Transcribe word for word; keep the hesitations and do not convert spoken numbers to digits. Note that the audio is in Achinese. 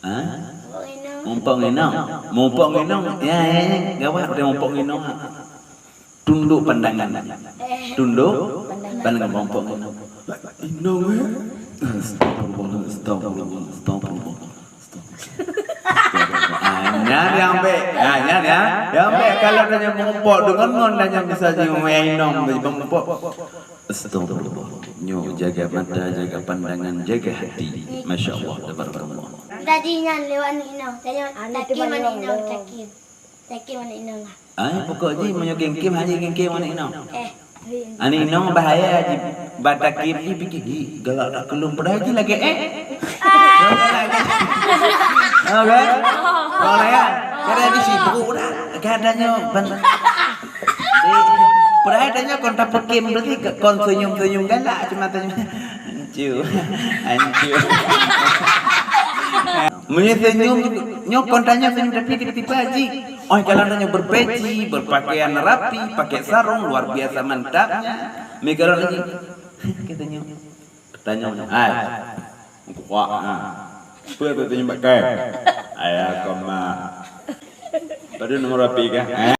Ha? Mumpok nginong. Mumpok nginong. Ya, ya, ya. Gawat, udah mumpok nginong. Tunduk pandangan. Tunduk pandangan, mumpok nginong. Inong, eh? Astagfirullah, astagfirullah, astagfirullah. Ah, nyan nyang bèk. Ah, nyan, nyan. Nyang bèk kalau tanyoe mumpok deungon ngon tanyoe bisa jiwoe inong bak mumpok. Astagfirullah. Nyoe jaga mata, jaga pandangan, jaga hati. Masya Allah, tabarakallah. Tadi nyan lewat aneuk inong. Tanyoe takim aneuk inong, takim. Takim aneuk inong lah. Ai, pokok jih meunyoe gengkem, hana gengkem aneuk inong. Eh. Aneuk inong bahaya jih. Bak takim jih pikir, "Ih, galak that keu lôn." Padahai jih lagèe, eh. Ah. Galak that. Oh, kan? Oh, kan? Kadang jih sibuk dah. Kadang nyoe ban-, di, padahai tanyoe kon tapeukem berarti kon senyum-senyum galak, cuma tanyoe, "Ancu, ancu." Meunyoe senyum, nyoe kon tanyoe senyum, tapi tiba-tiba jih. Oh, kalau tanyoe berpeci, berpakaian rapi, pakai sarung, luar biasa mantapnya. Meunyoe kalau lagi, kita nyoe. Tanyoe, "Hai, kuat, ha. Peue tu tanyoe pakai?" "Ayah koma." "Padum nomor rapi kah?"